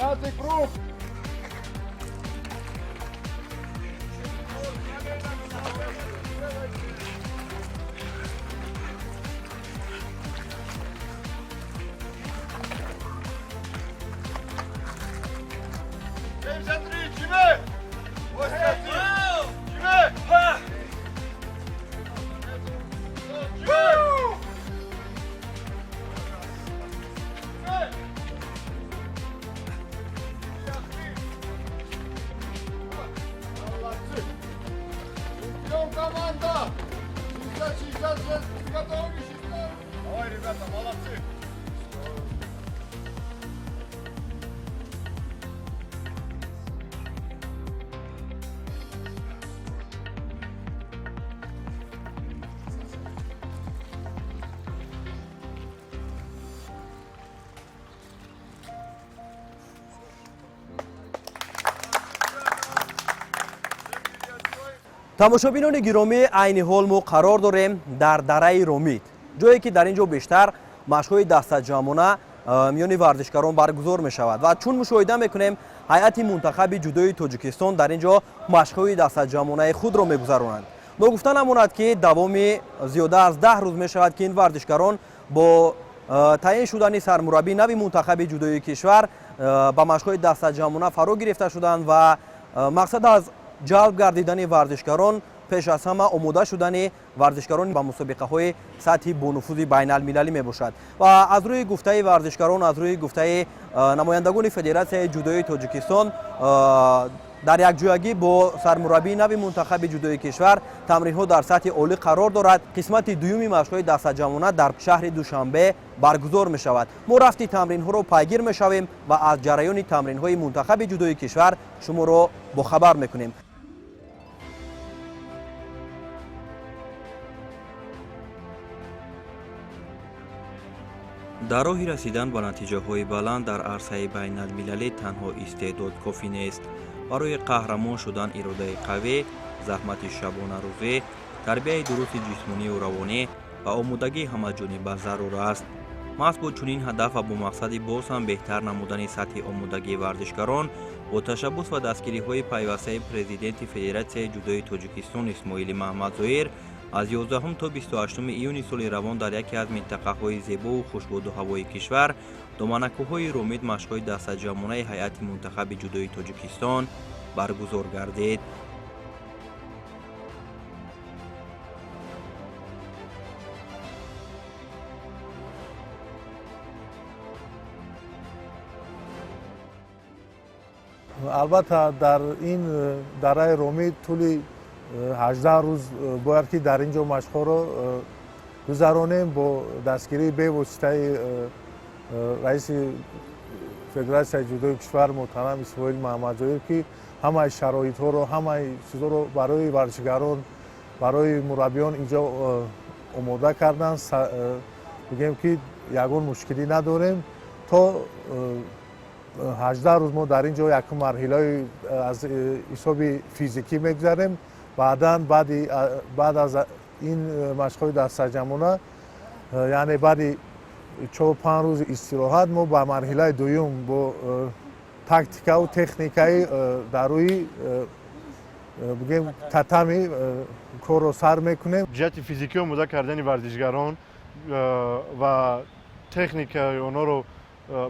Пятый круг! Команда! 60-66, готовы, Давай, ребята, молодцы! Тамошобинони гиромӣ, айни ҳол мо қарор дорем дар дараи Ромид, ҷое ки дар ин ҷо бештар машқҳои дастаҷамъона миёни варзишгарон баргузор мешавад. Ва чун мушоҳида мекунем, ҳайати мунтахаби ҷудои Тоҷикистон дар ин ҷо машқҳои дастаҷамъонаи худро мегузаронанд. Ногуфта намонад, ки давоми зиёда аз 10 рӯз мешавад, ки ин варзишгарон бо таъин шудани сармураббии нави мунтахаби ҷудои кишвар ба машқҳои дастаҷамъона фаро гирифта шуданд. Ва мақсад аз ҷалб гардидани варзишгарон пеш аз ҳама омода шудани варзишгарон ба мусобиқаҳои сатҳи бонуфузи байналмилалӣ мебошад. Ва аз рӯи гуфтаи варзишгарон, аз рӯи гуфтаи намояндагони Федератсияи ҷудоии Тоҷикистон, дар якҷоягӣ бо сармураббии нави мунтахаби ҷудои кишвар тамринҳо дар сатҳи олӣ қарор дорад. Қисмати дуюми машқҳои дастаҷамъона дар шаҳри Душанбе баргузор мешавад. Мо рафти тамринҳоро пайгир мешавем ва аз ҷараёни тамринҳои мунтахаби ҷудои кишвар шуморо бохабар мекунем. Дар роҳи расидан ба натиҷаҳои баланд дар арсаи байналмилалӣ танҳо истеъдод кофӣ нест. Барои қаҳрамон шудан иродаи қавӣ, заҳмати шабонарӯзӣ, тарбияи дурусти ҷисмонию равонӣ ва омодагии ҳамаҷониба зарур аст. Маҳз бо чунин ҳадаф ва бо мақсади боз ҳам беҳтар намудани сатҳи омодагии варзишгарон, бо ташаббус ва дастгириҳои пайвастаи президенти Федератсияи ҷудои Тоҷикистон Исмоили Маҳмадзоир, аз 11 то 28 июни соли равон дар яке аз минтақаҳои зебову хушбоду ҳавои кишвар, доманакӯҳҳои Ромид, машқҳои дастаҷамъонаи ҳайати мунтахаби ҷудои Тоҷикистон баргузор гардид. Албатта, дар ин дараи Ромид тӯли 18 рӯз бояд ки дар ин ҷо машқҳоро гузаронем. Бо дастгирии бевоситаи раиси Федератсияи ҷудои кишвар муҳтарам Исмоил Маҳмадзоир, ки ҳамаи шароитҳоро, ҳамаи чизҳоро барои варзишгарон, барои мураббиён инҷо омода карданд, бигем ки ягон мушкилӣ надорем. То 18 рӯз мо дар ин ҷо якум марҳилаи аз ҳисоби физикӣ мегузарем. Баъдан, баъд аз ин машқҳои дастаҷамъона, яъне баъди 4-5 рӯзи истироҳат, мо ба марҳилаи дуюм бо тактикаву техникаи дар рӯи, бигем, татами корро сар мекунем. Ҷиҳати физикӣ омода кардани варзишгарон ва техникаи онҳоро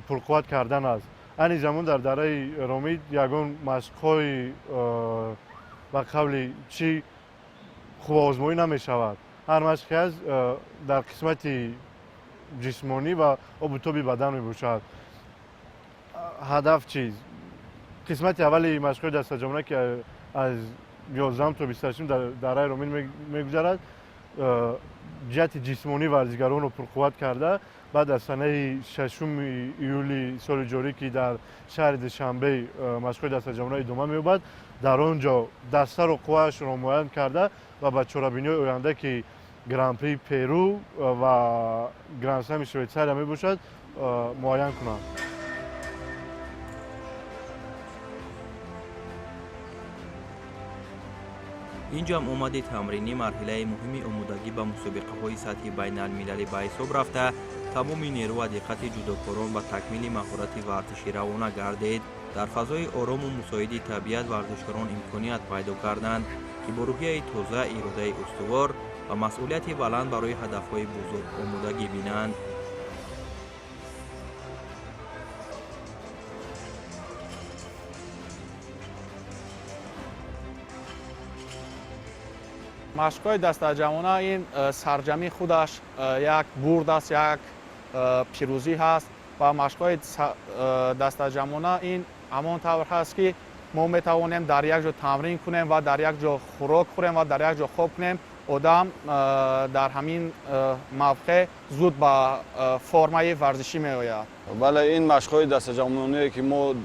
пурқувват кардан аст. Айни замон дар дараи Ромид ягон машқҳои, ба қавли чӣ, хубозмоӣ намешавад. Ҳар машқе аст, дар қисмати ҷисмонӣ ва обутоби бадан мебошад. Ҳадаф чиз, қисмати аввали машқҳои дастаҷамъона, ки аз 11 то 28 дар дараи Ромин мегузарад, ҷиҳати ҷисмонии варзишгаронро пурқувват карда, баъд аз санаи 6 июли соли ҷорӣ, ки дар шаҳри Душанбе машқҳои дастаҷамъона идома меёбад, дар он ҷо дастаро қувваашро муайян карда ва ба чорабиниҳои оянда, ки Гран-при Перу ва Гранд-слами Швейтсария мебошад, муайян кунанд. Ин ҷамъомади тамринӣ марҳилаи муҳими омодагӣ ба мусобиқаҳои сатҳи байналмилалӣ ба ҳисоб рафта, тамоми нерӯ ва диққати ҷудокорон ба такмили маҳорати варзишӣ равона гардид. Дар фазои орому мусоиди табиат варзишкорон имконият пайдо карданд, ки бо рӯҳияи тоза, иродаи устувор ва масъулияти баланд барои ҳадафҳои бузург омодагӣ бинанд. Машқҳои дастаҷамъона ин сарҷамъи худаш як бурд аст, як пирӯзӣ ҳаст ва машқҳои дастаҷамъона ин ҳамон тавр ҳаст, ки мо метавонем дар як ҷо тамрин кунем ва дар як ҷо хӯрок хӯрем ва дар як ҷо хоб кунем. Одам дар ҳамин мавқеъ зуд ба формаи варзишӣ меояд. Бале, ин машқҳои дастаҷамъонае, ки мо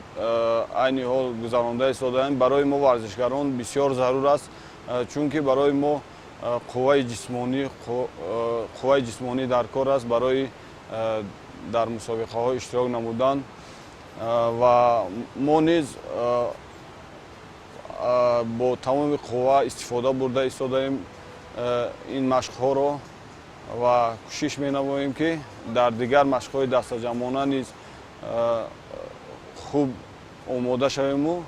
айни ҳол гузаронда истодаем, барои мо варзишгарон бисёр зарур аст, чунки барои мо қувваи ҷисмонӣ дар кор аст барои дар мусобиқаҳо иштирок намудан ва мо низ бо тамоми қувва истифода бурда истодаем ин машқҳоро ва кӯшиш менамоем, ки дар дигар машқҳои дастаҷамъона низ хуб омода шавему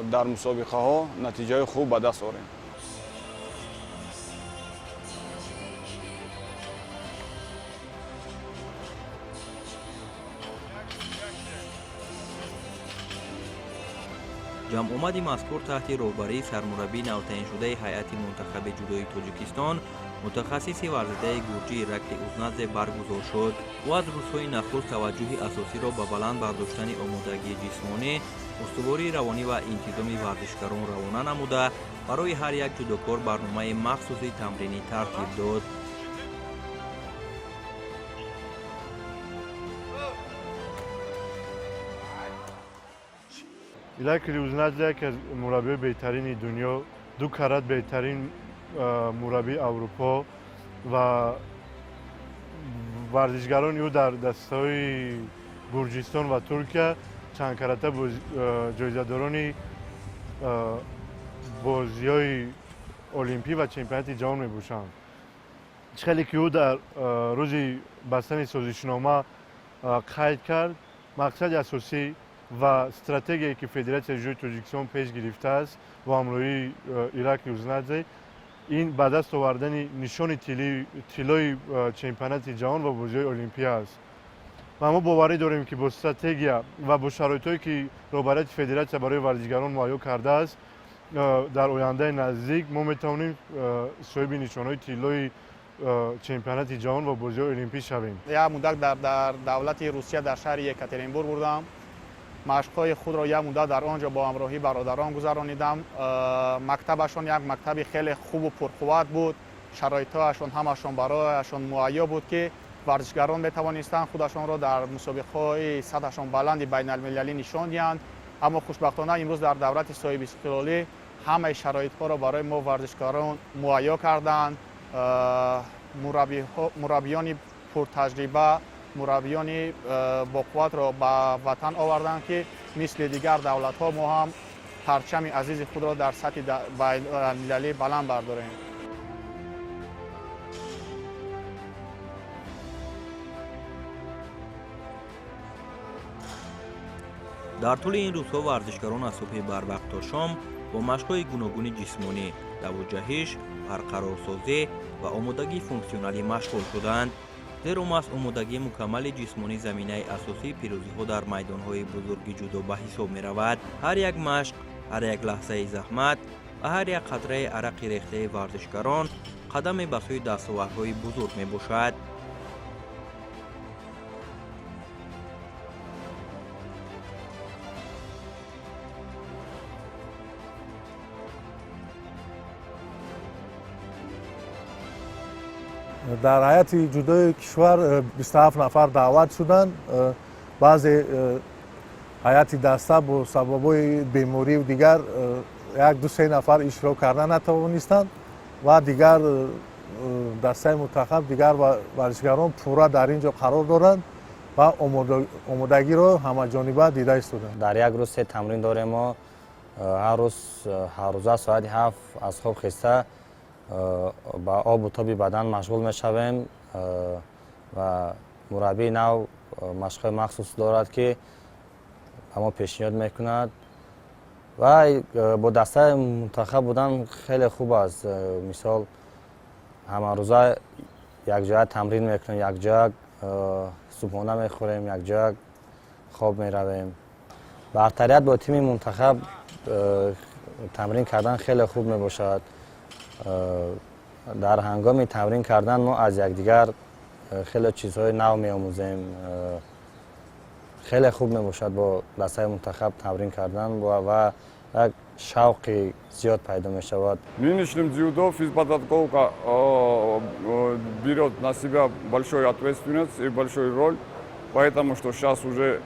дар мусобиқаҳо натиҷаи хуб ба даст орем. Ҷамъомади мазкур таҳти роҳбарии сармураббии навтаъиншудаи ҳайати мунтахаби ҷудои Тоҷикистон, мутахассиси варзидаи гурҷӣ Иракли Узнадзе баргузор шуд. Ӯ аз рӯзҳои нахуст таваҷҷӯҳи асосиро ба баланд бардоштани омодагии ҷисмонӣ, устувории равонӣ ва интизоми варзишгарон равона намуда, барои ҳар як ҷудокор барномаи махсуси тамринӣ тартиб дод. Иракли Узнадзе яке аз мураббиёи беҳтарини дунё, ду карат беҳтарин мураббии Аврупо ва варзишгарони ӯ дар дастаҳои Гурҷистон ва Туркия чандкарата ҷоизадорони бозиҳои олимпӣ ва чемпионати ҷаҳон мебошанд. Чӣ хеле ки ӯ дар рӯзи бастани созишнома қайд кард, мақсади асосӣ ва стратегияе, ки Федератсияи ҷудои Тоҷикистон пеш гирифтааст бо ҳамроҳии Иракли Узнадзе, ин ба даст овардани нишони тиллои чемпионати ҷаҳон ва бозиҳои олимпия аст. Ва мо боварӣ дорем, ки бо стратегия ва бо шароитҳое, ки роҳбарияти федератсия барои варзишгарон муҳайё кардааст, дар ояндаи наздик мо метавонем соҳиби нишонҳои тиллои чемпионати ҷаҳон ва бозиҳои олимпӣ шавем. Як муддат дар давлати Русия, дар шаҳри Екатеринбург будам. Машқҳои худро як муддат дар он ҷо бо ҳамроҳии бародарон гузаронидам. Мактабашон як мактаби хеле хубу пурқувват буд. Шароитҳояшон ҳамашон барояшон муҳайё буд, ки варзишгарон метавонистанд худашонро дар мусобиқаҳои сатҳашон баланди байналмилалӣ нишон диҳанд. Аммо хушбахтона имрӯз дар давлати соҳибистиқлолӣ ҳамаи шароитҳоро барои мо варзишкорон муҳайё карданд. Мураббиёни пуртаҷриба, мураббиёни боқувватро ба ватан оварданд, ки мисли дигар давлатҳо мо ҳам парчами азизи худро дар сатҳи байналмилалӣ баланд бардорем. Дар тӯли ин рӯзҳо варзишгарон аз субҳи барвақт то шом бо машқҳои гуногуни ҷисмонӣ, давуҷаҳиш, барқарорсозӣ ва омодагии функсионалӣ машғул шуданд, зеро маҳз омодагии мукаммали ҷисмонӣ заминаи асосии пирӯзиҳо дар майдонҳои бузурги ҷудо ба ҳисоб меравад. Ҳар як машқ, ҳар як лаҳзаи заҳмат ва ҳар як қатраи арақи рехтаи варзишгарон қадаме ба сӯи дастовардҳои бузург мебошад. Дар ҳайати ҷудои кишвар 27 нафар даъват шуданд. Баъзе ҳайати даста бо сабабҳои беморию дигар як ду се нафар иштирок карда натавонистанд ва дигар дастаи мунтахаб, дигар варзишгарон пурра дар ин ҷо қарор доранд ва омодагиро ҳамаҷониба дида истоданд. Дар як рӯз се тамрин дорем мо. Ҳар рӯз, ҳаррӯза соати 7 аз хоб хеста ба обу тоби бадан машғул мешавем ва мураббии нав машқҳои махсус дорад, ки ба мо пешниҳод мекунад. Ва бо дастаи мунтахаб будан хеле хуб аст. Мисол, ҳамарӯза якҷоя тамрин мекунем, якҷоя субҳона мехӯрем, якҷоя хоб меравем. Бартарият бо тими мунтахаб тамрин кардан хеле хуб мебошад. Дар ҳангоми тамрин кардан мо аз якдигар хеле чизҳои нав меомӯзем. Хеле хуб мебошад бо дастаи мунтахаб тамрин кардан ва як шавқи зиёд пайдо мешавад. В нынешнем дзюдо физподготовка берет на себя большую ответственность и большую роль, поэтому что сейчас уже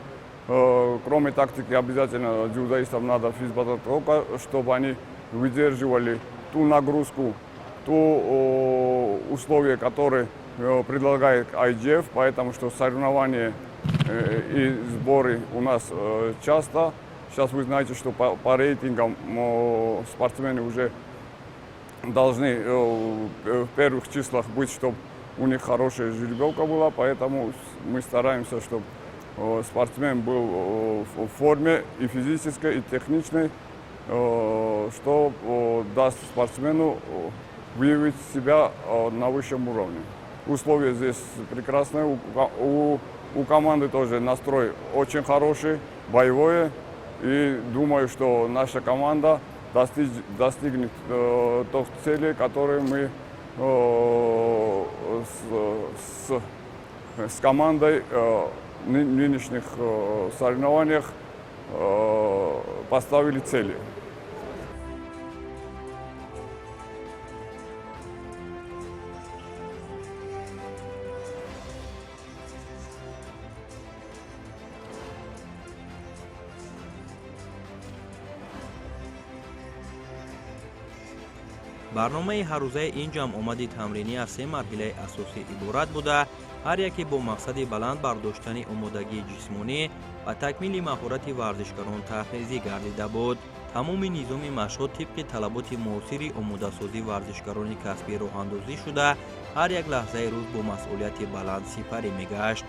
кроме тактики обязательно дзюдоистам надо физподготовка, чтобы они выдерживали ту нагрузку, ту условия, которые предлагает IJF, поэтому что соревнования и сборы у нас часто. Сейчас вы знаете, что по рейтингам спортсмены уже должны в первых числах быть, чтобы у них хорошая жеребьевка была, поэтому мы стараемся, чтобы спортсмен был в форме и физической, и техничной, что даст спортсмену выявить себя на высшем уровне. Условия здесь прекрасные, у команды тоже настрой очень хороший, боевой. И думаю, что наша команда достигнет тех целей, которые мы с командой в нынешних соревнованиях поставили цели. Барномаи ҳаррӯзаи ин ҷамъомади тамринӣ аз се марҳилаи асосӣ иборат буда, ҳар яке бо мақсади баланд бардоштани омодагии ҷисмонӣ ва такмили маҳорати варзишгарон тарҳрезӣ гардида буд. Тамоми низоми машҳо тибқи талаботи муосири омодасозии варзишгарони касбӣ роҳандозӣ шуда, ҳар як лаҳзаи рӯз бо масъулияти баланд сипарӣ мегашт.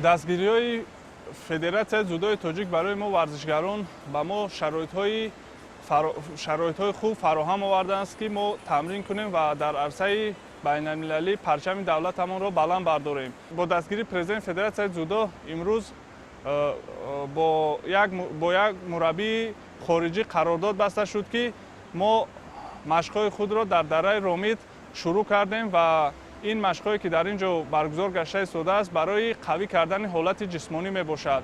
Дастгириҳои Федератсияи дзюдои тоҷик барои мо варзишгарон ба мо шароитҳои хуб фароҳам овардааст, ки мо тамрин кунем ва дар арсаи байналмилалӣ парчами давлатамонро баланд бардорем. Бо дастгирии президенти Федератсияи дзюдо имрӯз бо як мураббии хориҷӣ қарордод баста шуд, ки мо машқҳои худро дар дараи Ромид шурӯъ кардем ва ин машқҳое ки дар ин ҷо баргузор гашта истодааст, барои қавӣ кардани ҳолати ҷисмонӣ мебошад.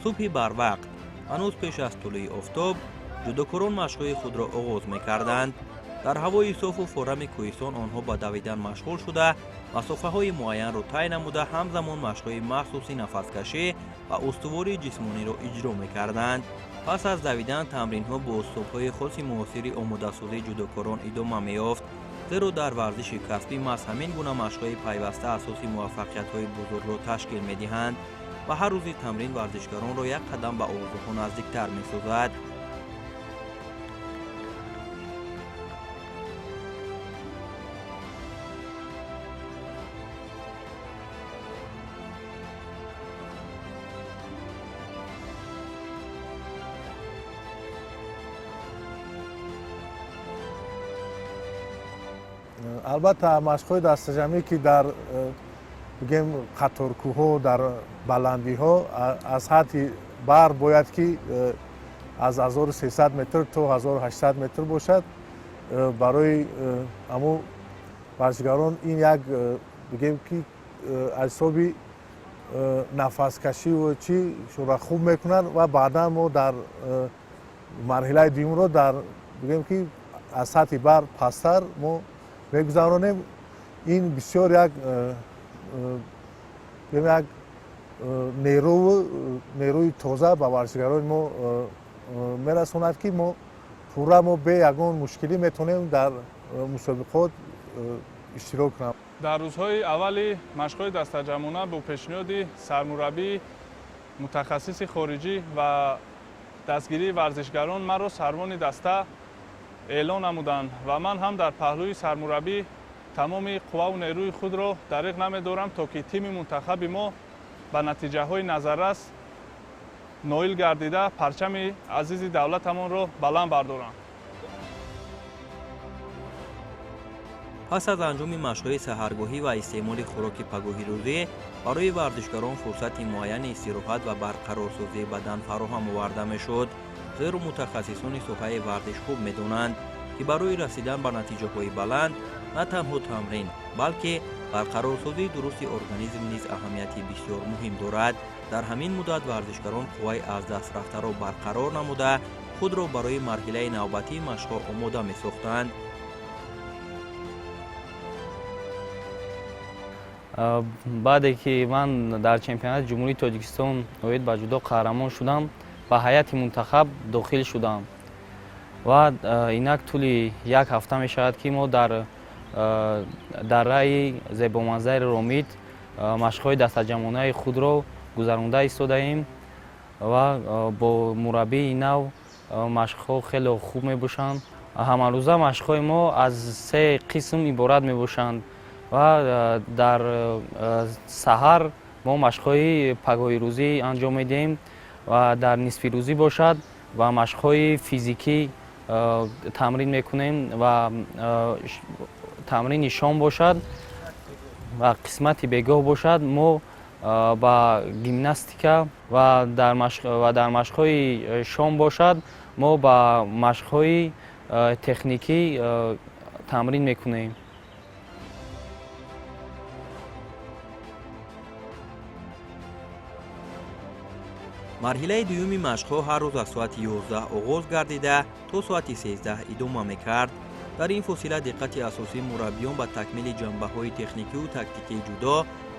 Субҳи барвақт, ҳанӯз пеш аз тулӯи офтоб, ҷудокорон машқҳои худро оғоз мекарданд. Дар ҳавои софу форами кӯҳистон онҳо ба давидан машғул шуда, масофаҳои муайянро тай намуда, ҳамзамон машқҳои махсуси нафаскашӣ ва устувории ҷисмониро иҷро мекарданд. Пас аз давидан тамринҳо бо услубҳои хоси муосири омодасозии ҷудокорон идома меёфт, зеро дар варзиши касбӣ маҳз ҳамин гуна машқҳои пайваста асоси муваффақиятҳои бузургро ташкил медиҳанд ва ҳар рӯзи тамрин варзишгаронро як қадам ба орзуҳо наздиктар месозад. Албатта, машқҳои дастаҷамъӣ, ки дар, бигем, қаторкӯҳҳо, дар баландиҳо, аз ҳадди баҳр бояд ки аз 1300 метр то 1800 метр бошад, барои ҳамун варзишгарон ин як, бигем, ки аз ҳисоби нафаскашиву чӣ шура хуб мекунад. Ва баъдан мо дар марҳилаи дуюмро дар, бигем, ки аз сатҳи баҳр пасттар мо мегузаронем. Ин бисёр як, як нерӯи тоза ба варзишгарони мо мерасонад, ки мо пурра, мо бе ягон мушкилӣ метавонем дар мусобиқот иштирок кунем. Дар рӯзҳои аввали машқҳои дастаҷамъона бо пешниҳоди сармураббии мутахассиси хориҷӣ ва дастгирии варзишгарон маро сарвони даста эълон намуданд ва ман ҳам дар паҳлӯи сармураббӣ тамоми қувваву нерӯи худро дариқ намедорам, то ки тими мунтахаби мо ба натиҷаҳои назаррас ноил гардида, парчами азизи давлатамонро баланд бардорам. Пас аз анҷоми машқҳои саҳаргоҳӣ ва истеъмоли хӯроки пагоҳирӯзӣ барои варзишгарон фурсати муайяни истироҳат ва барқарорсозии бадан фароҳам оварда мешуд, зеро мутахассисони соҳаи варзиш хуб медонанд, ки барои расидан ба натиҷаҳои баланд на танҳо тамрин, балки барқарорсозии дурусти организм низ аҳамияти бисёр муҳим дорад. Дар ҳамин муддат варзишгарон қувваи аз даст рафтаро барқарор намуда, худро барои марҳилаи навбатии машқҳо омода месохтанд. Баъде ки ман дар чемпионати Ҷумҳурии Тоҷикистон оид ба ҷудо қаҳрамон шудам, ба ҳайати мунтахаб дохил шудам ва инак тӯли як ҳафта мешавад, ки мо дар дараи зебоманзари Ромид машқҳои дастаҷамъонаи худро гузаронда истодаем ва бо мураббии нав машқҳо хеле хуб мебошанд. Ҳамарӯза машқҳои мо аз се қисм иборат мебошанд ва дар саҳар мо машқҳои пагоҳирӯзӣ анҷом медиҳем ва дар нисфирӯзӣ бошад ва машқҳои физикӣ тамрин мекунем ва тамрини шом бошад ва қисмати бегоҳ бошад, мо ба гимнастика ва дар машқҳои шом бошад, мо ба машқҳои техникӣ тамрин мекунем. Марҳилаи дуюми машқҳо ҳар рӯз аз соати 11 оғоз гардида, то соати 13 идома мекард. Дар ин фосила диққати асосии мураббиён ба такмили ҷанбаҳои техникиву тактикии ҷудо,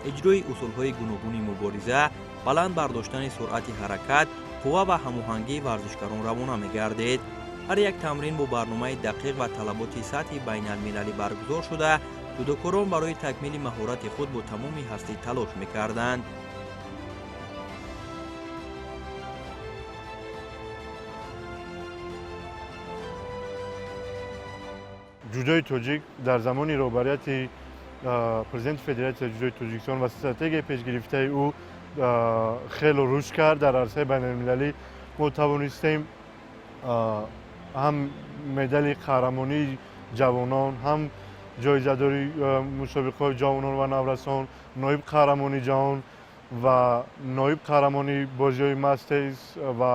иҷрои усулҳои гуногуни мубориза, баланд бардоштани суръати ҳаракат, қувва ва ҳамоҳангии варзишгарон равона мегардид. Ҳар як тамрин бо барномаи дақиқ ва талаботи сатҳи байналмилалӣ баргузор шуда, ҷудокорон барои такмили маҳорати худ бо тамоми ҳастӣ талош мекарданд. Ҷудои тоҷик дар замони роҳбарияти президенти Федератсияи ҷудои Тоҷикистон ва стратегияи пешгирифтаи ӯ хело рушд кард. Дар арсаи байналмилалӣ мо тавонистем ҳам медали қаҳрамонии ҷавонон, ҳам ҷоизадори мусобиқаҳои ҷавонон ва наврасон, ноиб қаҳрамони ҷаҳон ва ноиб қаҳрамони бозиҳои мастерс ва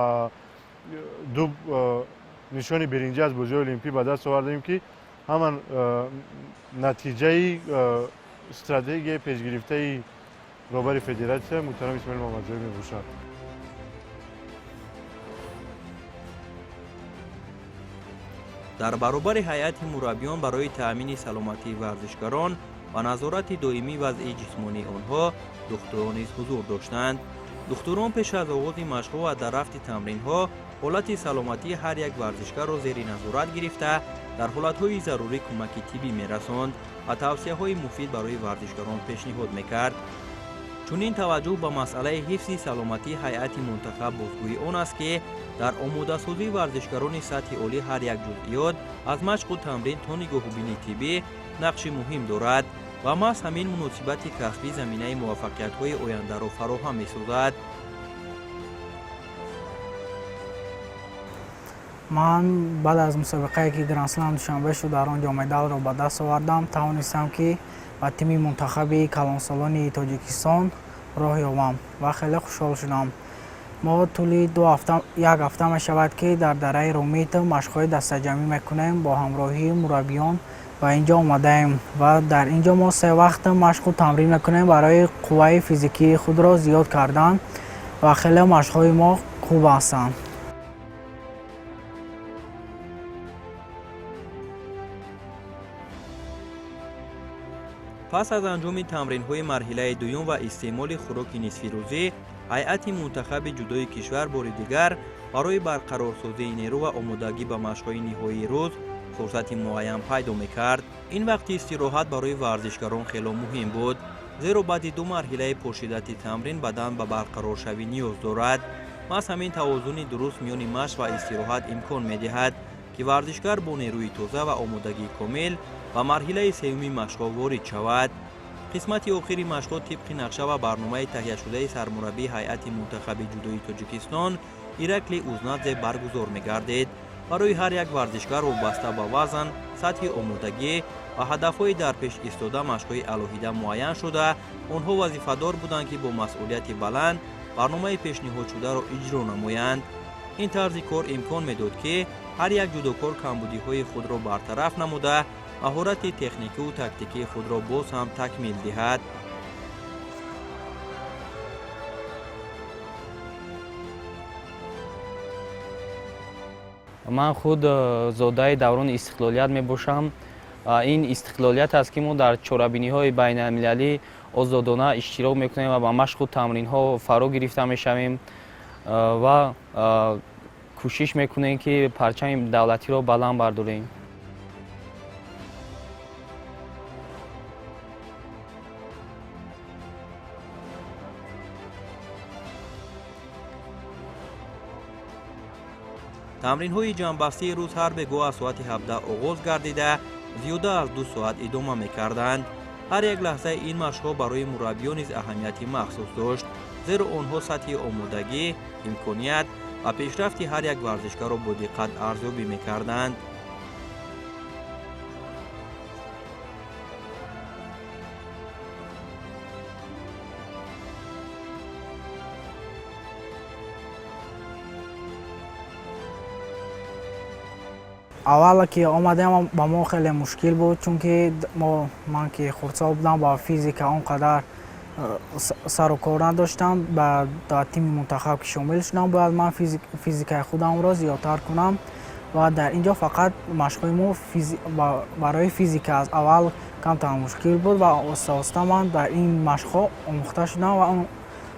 ду нишони биринҷӣ аз бозиҳои олимпӣ ба даст овардем, ки ҳаман натиҷаи стратегияи пешгирифтаи роҳбари федератсия муҳтарам Исмоил Муҳаммадзоир мебошад. Дар баробари ҳайати мураббиён барои таъмини саломатии варзишгарон ва назорати доимии вазъи ҷисмонии онҳо духтурон низ ҳузур доштанд. Духтурон пеш аз оғози машқҳо ва дар рафти тамринҳо ҳолати саломатии ҳар як варзишгарро зери назорат гирифта, дар ҳолатҳои зарурӣ кӯмаки тиббӣ мерасонд ва тавсияҳои муфид барои варзишгарон пешниҳод мекард. Чунин таваҷҷӯҳ ба масъалаи ҳифзи саломатии ҳайати мунтахаб бозгӯи он аст, ки дар омодасозии варзишгарони сатҳи олӣ ҳар як ҷузъиёт аз машқу тамрин то нигоҳубини тиббӣ нақши муҳим дорад ва маҳз ҳамин муносибати касбӣ заминаи муваффақиятҳои ояндаро фароҳам месозад. Ман баъд аз мусобиқае ки Гранд-слам Душанбе шуд, дар он ҷо медалро ба даст овардам, тавонистам ки ба тими мунтахаби калонсолони Тоҷикистон роҳ ёбам ва хеле хушҳол шудам. Мо тӯли як ҳафта мешавад ки дар дараи Ромит машқҳои дастаҷамъӣ мекунем, бо ҳамроҳии мураббиён ба ин ҷо омадаем ва дар ин ҷо мо се вақт машқу тамрин мекунем барои қувваи физикии худро зиёд кардан ва хеле машқҳои мо хуб ҳастанд. Пас аз анҷоми тамринҳои марҳилаи дуюм ва истеъмоли хӯроки нисфирӯзӣ, ҳайати мунтахаби ҷудои кишвар бори дигар барои барқарорсозии нерӯ ва омодагӣ ба машқҳои ниҳоии рӯз фурсати муайян пайдо мекард. Ин вақти истироҳат барои варзишгарон хело муҳим буд, зеро баъди ду марҳилаи пуршиддати тамрин бадан ба барқароршавӣ ниёз дорад. Маҳз ҳамин тавозуни дуруст миёни машқ ва истироҳат имкон медиҳад, ки варзишгар бо нерӯи тоза ва омодагии комил ба марҳилаи сеюми машқҳо ворид шавад. Қисмати охири машқҳо тибқи нақша ва барномаи таҳияшудаи сармураббии ҳайати мунтахаби ҷудои Тоҷикистон Иракли Узнадзе баргузор мегардид. Барои ҳар як варзишгар вобаста ба вазн, сатҳи омодагӣ ва ҳадафҳои дар пеш истода машқҳои алоҳида муайян шуда, онҳо вазифадор буданд, ки бо масъулияти баланд барномаи пешниҳодшударо иҷро намоянд. Ин тарзи кор имкон медод, ки ҳар як ҷудокор камбудиҳои худро бартараф намуда, маҳорати техникиву тактикии худро боз ҳам такмил диҳад. Ман худ зодаи даврони истиқлолият мебошам. Ин истиқлолият аст, ки мо дар чорабиниҳои байналмилалӣ озодона иштирок мекунем ва ба машқу тамринҳо фаро гирифта мешавем ва кӯшиш мекунем, ки парчами давлатиро баланд бардорем. Тамринҳои ҷамъбастии рӯз ҳар бегоҳ аз соати 17 оғоз гардида, зиёда аз 2 соат идома мекарданд. Ҳар як лаҳзаи ин машқҳо барои мураббиён низ аҳамияти махсус дошт, зеро онҳо сатҳи омодагӣ, имконият ва пешрафти ҳар як варзишгарро бо диққат арзёбӣ мекарданд. Аввала ки омадем, ба мо хеле мушкил буд, чунки ман ки хурдсол будам, ба физика он қадар сару кор надоштам. Ба тими мунтахаб ки шомил шудам, бояд ман физикаи худамро зиёдтар кунам ва дар ин ҷо фақат машқҳои мо барои физика аз аввал камтар мушкил буд ва оҳиста оҳиста ман дар ин машқҳо омӯхта шудам ва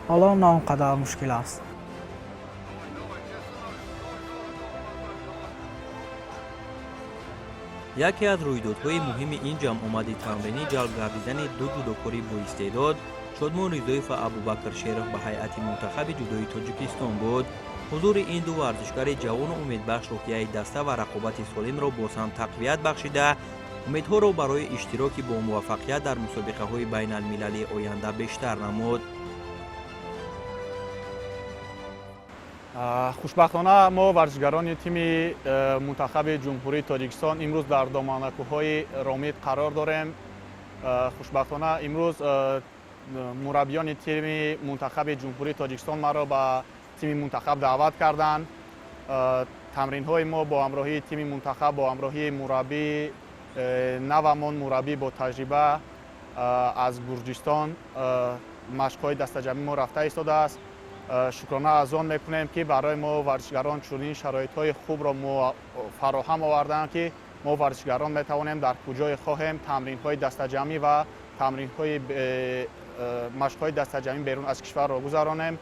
ҳоло на он қадар мушкил аст. Яке аз рӯйдодҳои муҳими ин ҷамъомади тамринӣ ҷалб гардидани ду ҷудокори боистеъдод Шодмон Ризоев ва Абубакр Шеров ба ҳайати мунтахаби ҷудои Тоҷикистон буд. Ҳузури ин ду варзишгари ҷавону умедбахш рӯҳияи даста ва рақобати солимро боз ҳам тақвият бахшида, умедҳоро барои иштироки бо муваффақият дар мусобиқаҳои байналмилалии оянда бештар намуд. Хушбахтона мо варзишгарони тими мунтахаби Ҷумҳурии Тоҷикистон имрӯз дар доманакӯҳҳои Ромит қарор дорем. Хушбахтона имрӯз мураббиёни тими мунтахаби Ҷумҳурии Тоҷикистон маро ба тими мунтахаб даъват карданд. Тамринҳои мо бо ҳамроҳии тими мунтахаб, бо ҳамроҳии мураббии навамон, мураббӣ бо таҷриба аз Гурҷистон, машқҳои дастаҷамъи мо рафта истодааст. Шукрона аз он мекунем, ки барои мо варзишгарон чунин шароитҳои хубро фароҳам оварданд, ки мо варзишгарон метавонем дар куҷое хоҳем тамринҳои дастаҷамъӣ ва тамринҳои машқҳои дастаҷамъӣ берун аз кишварро гузаронем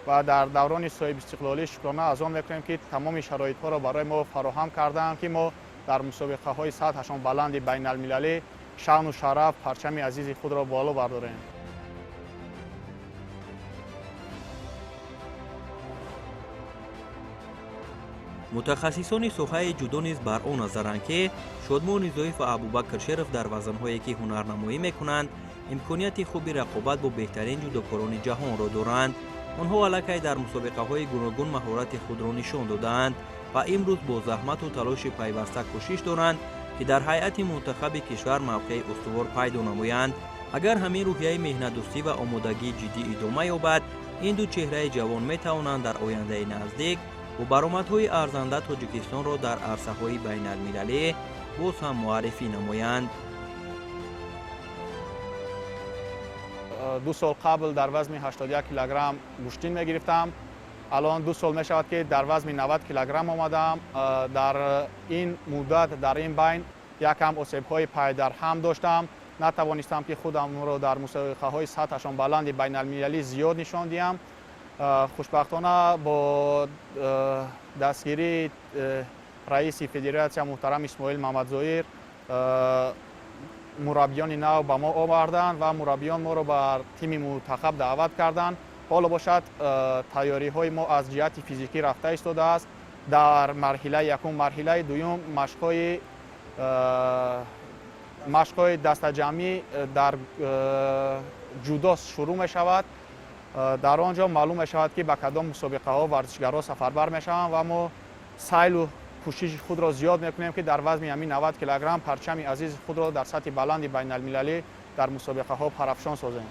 ва дар даврони соҳибистиқлолӣ шукрона аз он мекунем, ки тамоми шароитҳоро барои мо фароҳам карданд, ки мо дар мусобиқаҳои сатҳашон баланди байналмилалӣ шаъну шараф парчами азизи худро боло бардорем. Мутахассисони соҳаи ҷудо низ бар он назаранд, ки Шодмон Ризоев ва Абубакр Шеров дар вазнҳое ки ҳунарнамоӣ мекунанд, имконияти хуби рақобат бо беҳтарин ҷудокорони ҷаҳонро доранд. Онҳо аллакай дар мусобиқаҳои гуногун маҳорати худро нишон додаанд. Ва имрӯз бо заҳмату талоши пайваста кӯшиш доранд, ки дар ҳайати мунтахаби кишвар мавқеи устувор пайдо намоянд. Агар ҳамин рӯҳияи меҳнатдӯстӣ ва омодагии ҷиддӣ идома ёбад, ин ду чеҳраи ҷавон метавонанд дар ояндаи наздик бо баромадҳои арзанда Тоҷикистонро дар арсаҳои байналмилалӣ боз ҳам муаррифӣ намоянд. 2 сол қабл дар вазни 81 килограмм гӯштин мегирифтам. Алон 2 сол мешавад, ки дар вазни 90 килограмм омадаам. Дар ин муддат, дар ин байн якам осебҳои пайдарҳам доштам, натавонистам, ки худамро дар мусобиқаҳои сатҳашон баланди байналмилалӣ зиёд нишон диҳам. Хушбахтона, бо дастгирии раиси федератсия муҳтарам Исмоил Мамадзоир мураббиёни нав ба мо оварданд ва мураббиён моро ба тими мунтахаб даъват карданд. Ҳоло бошад, тайёриҳои мо аз ҷиҳати физикӣ рафта истодааст. Дар марҳилаи якум, марҳилаи дуюм машқҳои дастаҷамъӣ дар ҷудо шурӯъ мешавад. Дар он ҷо маълум мешавад, ки ба кадом мусобиқаҳо варзишгарҳо сафарбар мешаванд ва мо саъю кӯшиши худро зиёд мекунем, ки дар вазни ҳамин 90 килограмм парчами азизи худро дар сатҳи баланди байналмилалӣ дар мусобиқаҳо парафшон созем.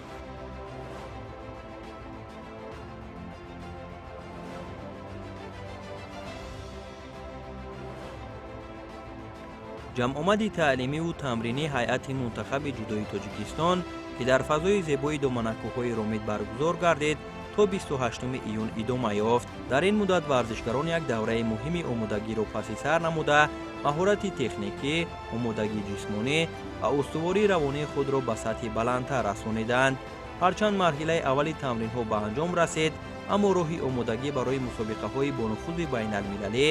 Ҷамъомади таълимиву тамринии ҳайати мунтахаби ҷудои Тоҷикистон, ки дар фазои зебои доманакӯҳҳои Ромит баргузор гардид, то 28 июн идома ёфт. Дар ин муддат варзишгарон як давраи муҳими омодагиро паси сар намуда, маҳорати техникӣ, омодагии ҷисмонӣ ва устувории равонии худро ба сатҳи баландтар расониданд. Ҳарчанд марҳилаи аввали тамринҳо ба анҷом расид, аммо роҳи омодагӣ барои мусобиқаҳои бонуфузи байналмилалӣ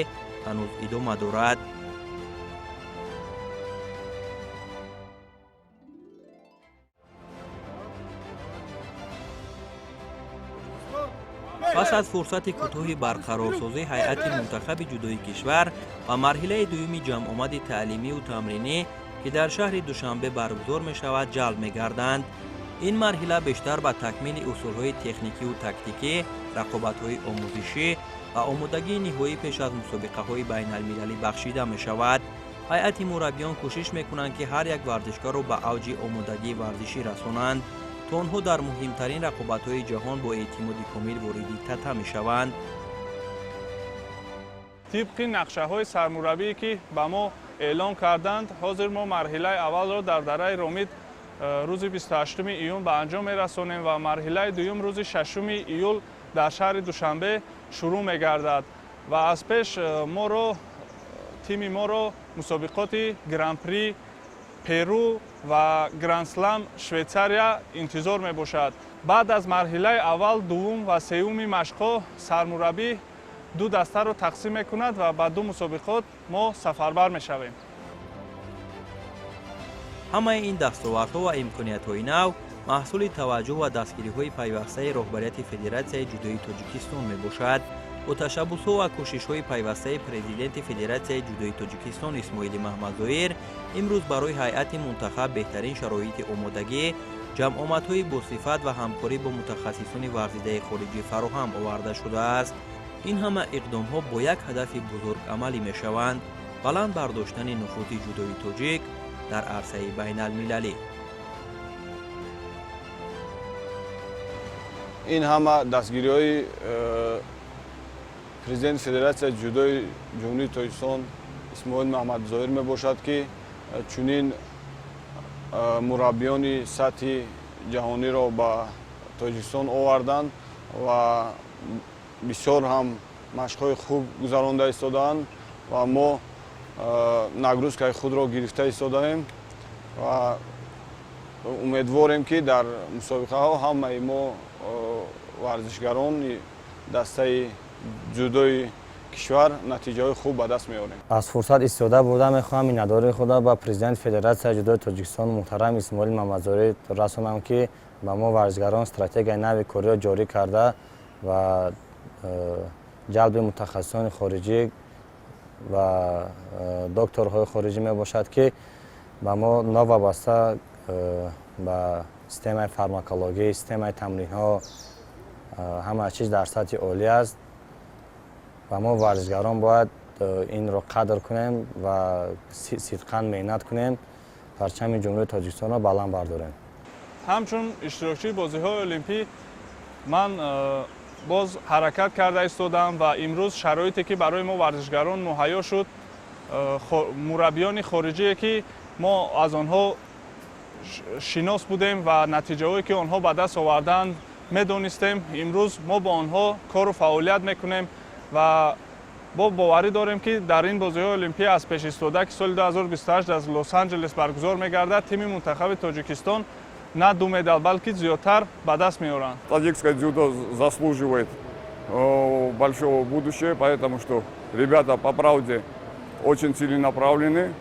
ҳанӯз идома дорад. Пас аз фурсати кӯтоҳи барқарорсозӣ, ҳайати мунтахаби ҷудои кишвар ба марҳилаи дуюми ҷамъомади таълимиву тамринӣ, ки дар шаҳри Душанбе баргузор мешавад, ҷалб мегарданд. Ин марҳила бештар ба такмили усулҳои техникиву тактикӣ, рақобатҳои омӯзишӣ ва омодагии ниҳоӣ пеш аз мусобиқаҳои байналмилалӣ бахшида мешавад. Ҳайати мураббиён кӯшиш мекунанд, ки ҳар як варзишгарро ба авҷи омодагии варзишӣ расонанд, то онҳо дар муҳимтарин рақобатҳои ҷаҳон бо эътимоди комил вориди татами шаванд. Тибқи нақшаҳои сармураббие, ки ба мо эълон карданд, ҳозир мо марҳилаи аввалро дар дараи Ромит рӯзи 28 июн ба анҷом мерасонем ва марҳилаи дуюм рӯзи 6 июл дар шаҳри Душанбе шурӯъ мегардад. Ва аз пеш моро, тими моро мусобиқоти Гран-при Перу ва Гранд-слам Швейтсария интизор мебошад. Баъд аз марҳилаи аввал, дуввум ва сеюми машқҳо сармураббӣ ду дастаро тақсим мекунад ва ба ду мусобиқот мо сафарбар мешавем. Ҳамаи ин дастовардҳо ва имкониятҳои нав маҳсули таваҷҷӯҳ ва дастгириҳои пайвастаи роҳбарияти Федератсияи ҷудои Тоҷикистон мебошад. Бо ташаббусҳо ва кӯшишҳои пайвастаи президенти Федератсияи ҷудои Тоҷикистон Исмоили Маҳмадзоир имрӯз барои ҳайати мунтахаб беҳтарин шароити омодагӣ, ҷамъомадҳои босифат ва ҳамкорӣ бо мутахассисони варзидаи хориҷӣ фароҳам оварда шудааст. Ин ҳама иқдомҳо бо як ҳадафи бузург амалӣ мешаванд: баланд бардоштани нуфузи ҷудои тоҷик дар арсаи байналмилалӣ. Ин ҳама дастгириҳои президенти Федератсияи ҷудои Ҷумҳурии Тоҷикистон Исмоил Маҳмадзоир мебошад, ки чунин мураббиёни сатҳи ҷаҳониро ба Тоҷикистон оварданд ва бисёр ҳам машқҳои хуб гузаронда истодаанд ва мо нагрузкаи худро гирифта истодаем ва умедворем, ки дар мусобиқаҳо ҳамаи мо варзишгарони дастаи ҷудои кишвар натиҷаҳои хуб ба даст меорем. Аз фурсат истифода бурда, мехоҳам миннатдории худро ба президенти Федератсияи ҷудои Тоҷикистон муҳтарам Исмоил Мамадзоир расонам, ки ба мо варзишгарон стратегияи нави кориро ҷорӣ карда ва ҷалби мутахассисони хориҷӣ ва докторҳои хориҷӣ мебошад, ки ба мо новобаста ба системаи фармакологӣ, системаи тамринҳо, ҳама чиз дар сатҳи олӣ аст ва мо варзишгарон бояд инро қадр кунем ва сидқан меҳнат кунем, парчами Ҷумҳурии Тоҷикистонро баланд бардорем. Ҳамчун иштирокчии бозиҳои олимпӣ ман боз ҳаракат карда истодам ва имрӯз шароите, ки барои мо варзишгарон муҳайё шуд, мураббиёни хориҷие, ки мо аз онҳо шинос будем ва натиҷаҳое, ки онҳо ба даст оварданд, медонистем, имрӯз мо бо онҳо кору фаъолият мекунем ва бо боварӣ дорем, ки дар ин бозиҳои олимпӣ аз пеш истода, ки соли 2028 дар Лос Анҷелес баргузор мегардад, тими мунтахаби Тоҷикистон на ду медал, балки зиёдтар ба даст меоранд. Таджикское дзюдо заслуживает большого будущего, потому что ребята, по правде, очень целенаправлены.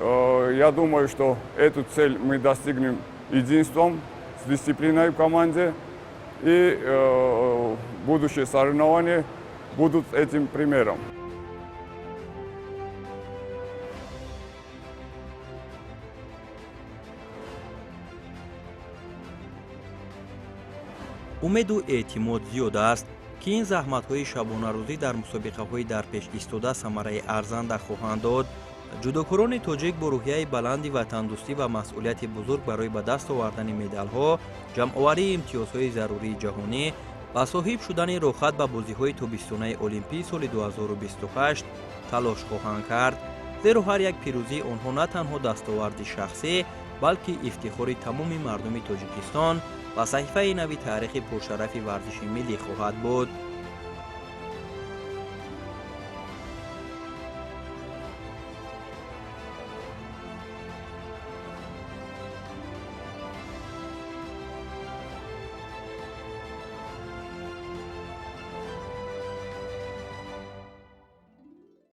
Я думаю, что эту цель мы достигнем единством, с дисциплиной в команде, и будущие соревнования будут этим примером. Умеду эътимод зиёд аст, ки ин заҳматҳои шабонарӯзӣ дар мусобиқаҳои дар пеш истода самараи арзанда хоҳанд дод. Ҷудокорони тоҷик бо рӯҳияи баланди ватандӯстӣ ва масъулияти бузург барои ба даст овардани медалҳо, ҷамъоварии имтиёзҳои зарурии ҷаҳонӣ ва соҳиб шудани роҳхат ба бозиҳои тобистонаи олимпии соли 2028 талош хоҳанд кард, зеро ҳар як пирӯзии онҳо на танҳо дастоварди шахсӣ, балки ифтихори тамоми мардуми Тоҷикистон ва саҳифаи нави таърихи пуршарафи варзиши миллӣ хоҳад буд.